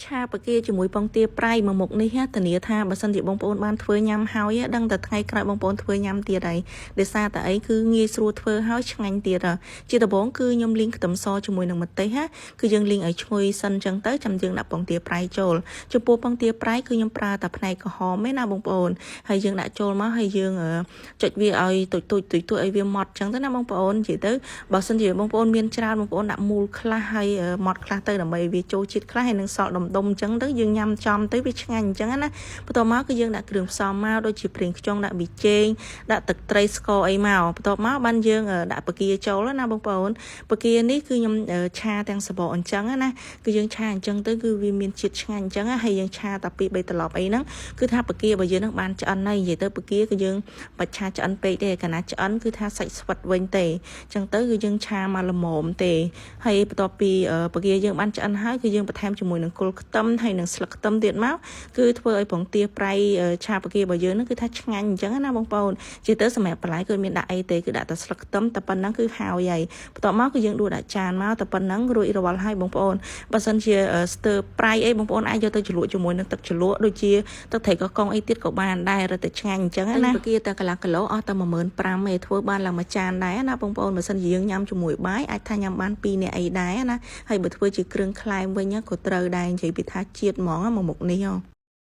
ឆាបង្គាជាមួយពងទាប្រៃមួយមុខនេះធានាថាបើសិនជាបងប្អូនបានធ្វើញ៉ាំហើយដឹងតែថ្ងៃក្រោយបងប្អូនធ្វើញ៉ាំទៀតហើយដោយសារតែអីគឺងាយស្រួលធ្វើហើយឆ្ងាញ់ទៀតជាដំបូងគឺខ្ញុំលីងខ្ទឹមសជាមួយនឹងម្ទេសណាគឺយើងលីងឲ្យឈ្ងុយសិនចឹងទៅចាំយើងដាក់ពងទាប្រៃចូលចំពោះពងទាប្រៃគឺខ្ញុំប្រើតែផ្នែកក្រហមឯណាបងប្អូនហើយយើងដាក់ចូលមកហើយយើងចុចវាឲ្យទុយទុយទុយទុយឲ្យវាម៉ត់ចឹងទៅណាបងប្អូននិយាយទៅបើសិនជាបងប្អូនមានច្រើនបងប្អូនដាក់មូលខ្លះហើយម៉ត់ខ្លះទៅដើម្បីវាចូលជាតិខ្លះហើយនឹងសល់ដុំដុំចឹងទៅយើងញ៉ាំចំទៅវាឆ្ងាញ់អញ្ចឹងណាបន្ទាប់មកគឺយើងដាក់គ្រឿងផ្សំមកដូចជាប្រេងខ្យងដាក់ប៊ីចេងដាក់ទឹកត្រីស្ករអីមកបន្ទាប់មកបានយើងដាក់បង្គាចូលណាបងប្អូនបង្គានេះគឺខ្ញុំឆាទាំងសបកអញ្ចឹងណាគឺយើងឆាអញ្ចឹងទៅគឺវាមានជាតិឆ្ងាញ់អញ្ចឹងហើយយើងឆាតែ2 3ត្រឡប់អីហ្នឹងគឺថាបង្គារបស់យើងនឹងបានឆ្អិនហើយនិយាយទៅបង្គាគឺយើងបាច់ឆាឆ្អិនពេកទេកាលណាឆ្អិនគឺថាសាច់ស្វិតវិញទេអញ្ចឹងទៅគឺយើងឆាមកល្មមទេហើយបន្ទាប់ពីបង្គាយើងបានឆ្អិនហើយគឺយើងបន្ថែមជាមួយនឹងគល់ខ្ទឹមហើយនឹងស្លឹកខ្ទឹមទៀតមកគឺធ្វើឲ្យពងទាប្រៃឆាបង្គារបស់យើងហ្នឹងគឺថាឆ្ងាញ់អញ្ចឹងណាបងប្អូនជាទៅសម្រាប់បន្លែគឺមានដាក់អីទេគឺដាក់តែស្លឹកខ្ទឹមតែប៉ុណ្ណឹងគឺហើយហើយបន្ទាប់មកគឺយើងដួសដាក់ចានមកតែប៉ុណ្ណឹងរួចរាល់ហើយបងប្អូនបើសិនជាស្ទើប្រៃអីបងប្អូនអាចយកទៅជ្រលក់ជាមួយនឹងទឹកជ្រលក់ដូចជាទឹកត្រីកោះកុងអីទៀតក៏បានដែររឹតតែឆ្ងាញ់អញ្ចឹងណាបង្គាតែកន្លះគីឡូអស់តែ15,000ឯងធ្វើបានឡើងមួយចានដែរណាបងប្អូនបើសិនជាយើងញ៉ាំជាមួយបាយអាចថាញ៉ាំបាន2នាក់អីដែរណាហើយបើធ្វើជាគ្រឿងក្លែមវិញក៏ត្រូវដែរនិយាយពីថាជាតិហ្មងមួយមុខនេះហ៎។